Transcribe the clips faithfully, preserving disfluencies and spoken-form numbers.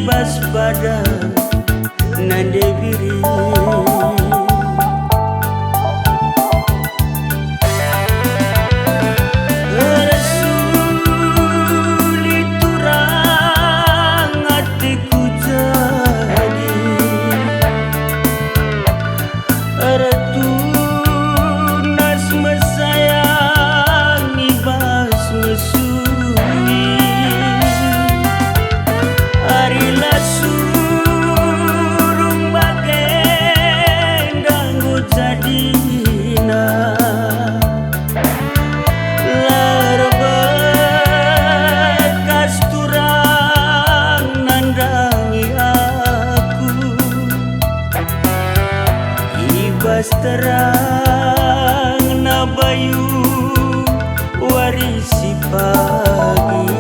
bas pada nande biring. Ersuli turang ateku jadi, ertunas me sayang i bas mesui. Ari la surung bagenda enggo jadina, la erbekas turang nandangi aku. I bas terangna bayu wari si pagi,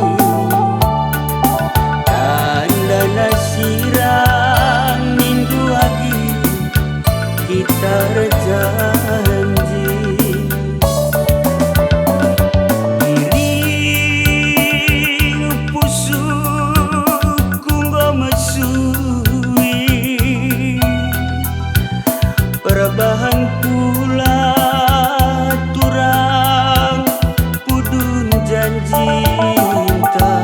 tandana sirang nindu agi kita erjanji. Iring pusuhku enggo mesui, perbahan pula turang pudun janjinta.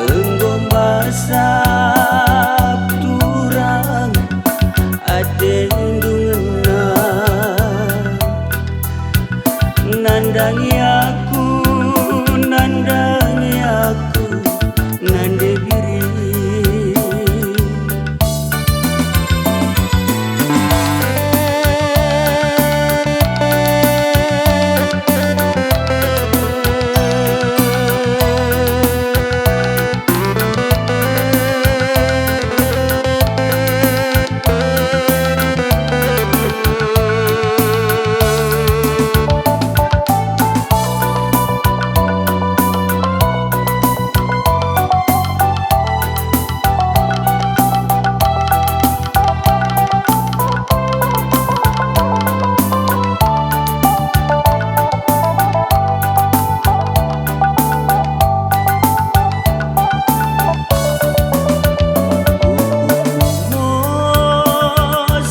Enggo mbasap turang atendu ngena. Nandangi aku, nandangi aku, nande biring.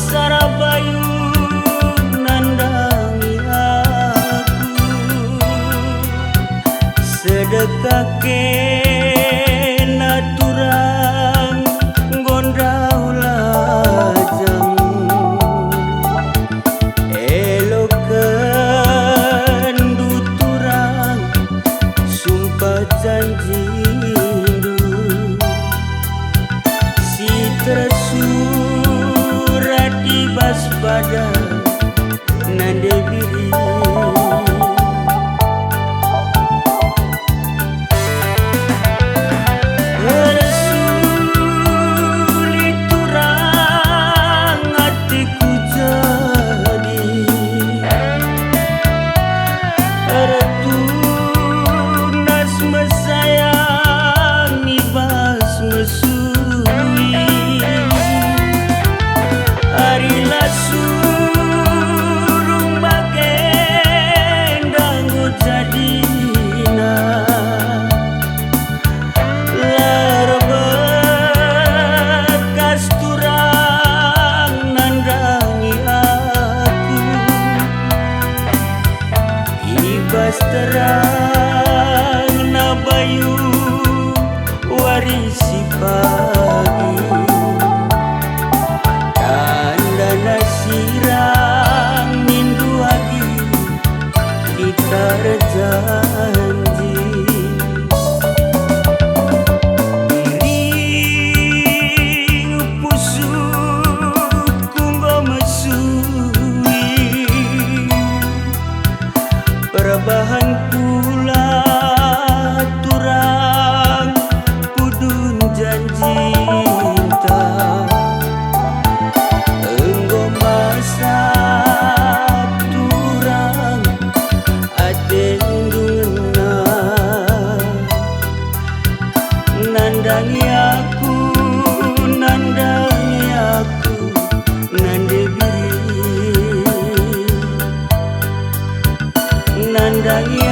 Sarabayu nandangi aku, sedekah kena turang nggo ndau lajang. Elokenndu turang sumpah janjindu si tersurat i bas pada nande biring. Ersulit turang ateku jadi, ertunas me sayang i bas mesui. Ari la surung bagenda enggo jadina, la erbekas turang nandangi aku. I bas terangna bayu wari si pagi, tandana sirang nindu agi kita erjanji. Iring pusuhku enggo mesui, perbahan pula turang pudun janjinta. Enggo mbasap turang atendu ngena. Nandangi aku, nandangi aku, nande biring. Nandangi